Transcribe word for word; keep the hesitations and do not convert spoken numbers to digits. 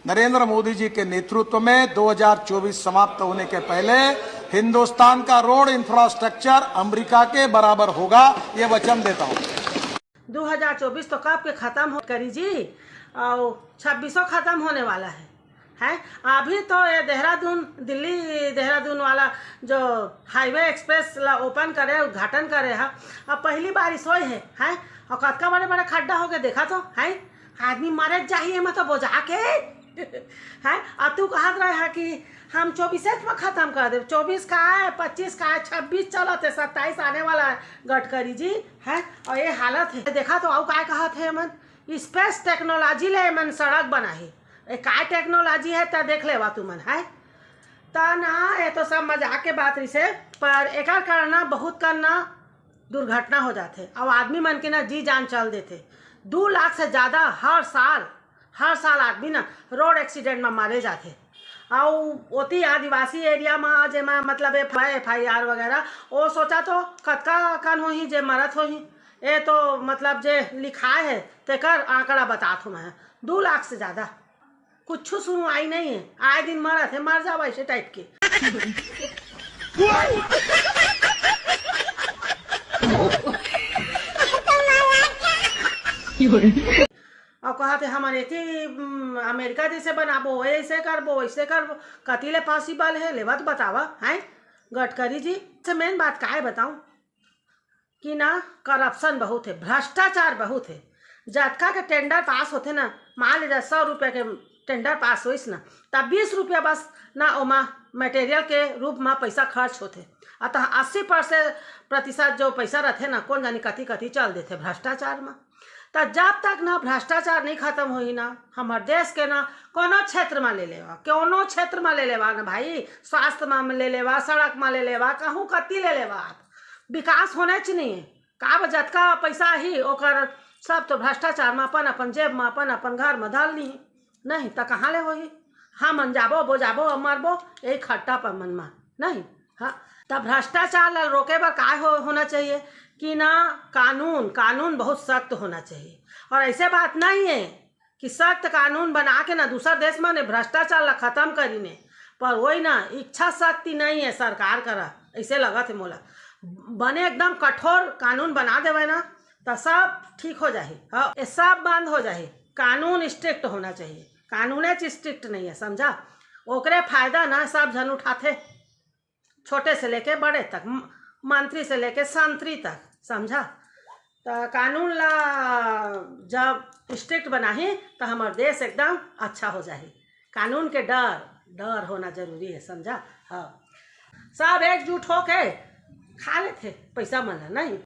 नरेंद्र मोदी जी के नेतृत्व में दो हज़ार चौबीस समाप्त होने के पहले हिंदुस्तान का रोड इंफ्रास्ट्रक्चर अमेरिका के बराबर होगा, ये वचन देता हूँ। दो हज़ार चौबीस तो कब के खत्म हो करी जी, और छब्बीसों खत्म होने वाला है। हैं, अभी तो ये देहरादून, दिल्ली देहरादून वाला जो हाईवे एक्सप्रेस ला ओपन करे, उद्घाटन करे है, अब पहली बारिश होए है, हैं, और कतका बड़े बड़े खड्डा हो गए, देखा तो, हैं, आदमी मरे जाही एमा तो बोझा के। हैं, अब तू कहत रहे है कि हम चौबीस में खत्म कर देब, चौबीस का है, पच्चीस का है, छब्बीस चलत है, सत्ताईस आने वाला है गडकरी जी, हैं, और ये हालत है। देखा तो अउ काय कहत है मन, स्पेस टेक्नोलॉजी ले मन सड़क बनाही। ए, काय टेक्नोलॉजी है त देख लेवा तुमन, है त ना, ये तो सब मजाक के बात रहिसे, पर एकर कारण ना बहुत कन ना दुर्घटना हो जाथे, और आदमी मन के ना जी जान चल देथे। दो लाख से ज्यादा हर साल, हर साल आदमी ना रोड एक्सीडेंट में मारे जाथे। और ओती आदिवासी एरिया में जेमा मतलब एफ आई आर वगैरह, वो सोचा तो कतका कन होही जे मरत होही। ये तो मतलब जे लिखाए है तेकर आंकड़ा बतात हूँ मैं, दो लाख से ज्यादा। कुछ सुनवाई नहीं है, आए दिन मरत है, मर जावा ऐसे टाइप के। और कहत है हमन एती, उम, अमेरिका जैसे बनाबो, ऐसे करबो, वैसे करबो, कति ले पॉसिबल है, लेवा तो बतावा, हैं गडकरी जी। से मेन बात काय बताऊं कि ना, करप्शन बहुत है, भ्रष्टाचार बहुत है। जतका के टेंडर पास होथे ना, मान ले जा सौ रुपया के टेंडर पास होइस ना, तब बीस रुपया बस ना ओमा मटेरियल के रूप में पैसा खर्च होथे, अतः अस्सी परसेंट, प्रतिशत जो पैसा रहथे ना, कौन जानी कति कति चल देथे भ्रष्टाचार में। त जब तक ना भ्रष्टाचार नहीं खत्म होही ना, हमर देश के ना कोनो क्षेत्र में ले लेवा, कोनो क्षेत्र में ले लेवा ना भाई, स्वास्थ्य में ले लेवा, सड़क में ले लेवा, कहूँ कति ले लेवा, विकास होने च नहीं है। का ब-, जतका पैसा आही ओकर सब तो भ्रष्टाचार में अपन अपन जेब में, अपन अपन घर में धर ली, नहीं त कहाँ ले होही? हमन जाबो, बोजाबो, मरबो यही खट्टा पर मन में, नहीं? हाँ, तब भ्रष्टाचार ला रोके बर काय हो, होना चाहिए कि ना, कानून, कानून बहुत सख्त होना चाहिए। और ऐसे बात नहीं है कि सख्त कानून बना के ना दूसर देश में ने भ्रष्टाचार ला खत्म करी ने, पर वही ना, इच्छा शक्ति नहीं है सरकार करा, ऐसे लगत है मोला। बने एकदम कठोर कानून बना देवे ना, त सब ठीक हो जाही। हाँ, ये सब बंद हो जाही। कानून स्ट्रिक्ट होना चाहिए, कानूने च स्ट्रिक्ट नहीं है, समझा? ओकरे फायदा ना सब झन उठाथे, छोटे से लेके बड़े तक, म-, मंत्री से लेके संतरी तक, समझा? त कानून ला जब स्ट्रिक्ट बनाही त हमर देश एकदम अच्छा हो जाही। कानून के डर, डर होना जरूरी है, समझा? हाँ, सब एकजुट होके खा लेथे पैसा मन ला, नहीं?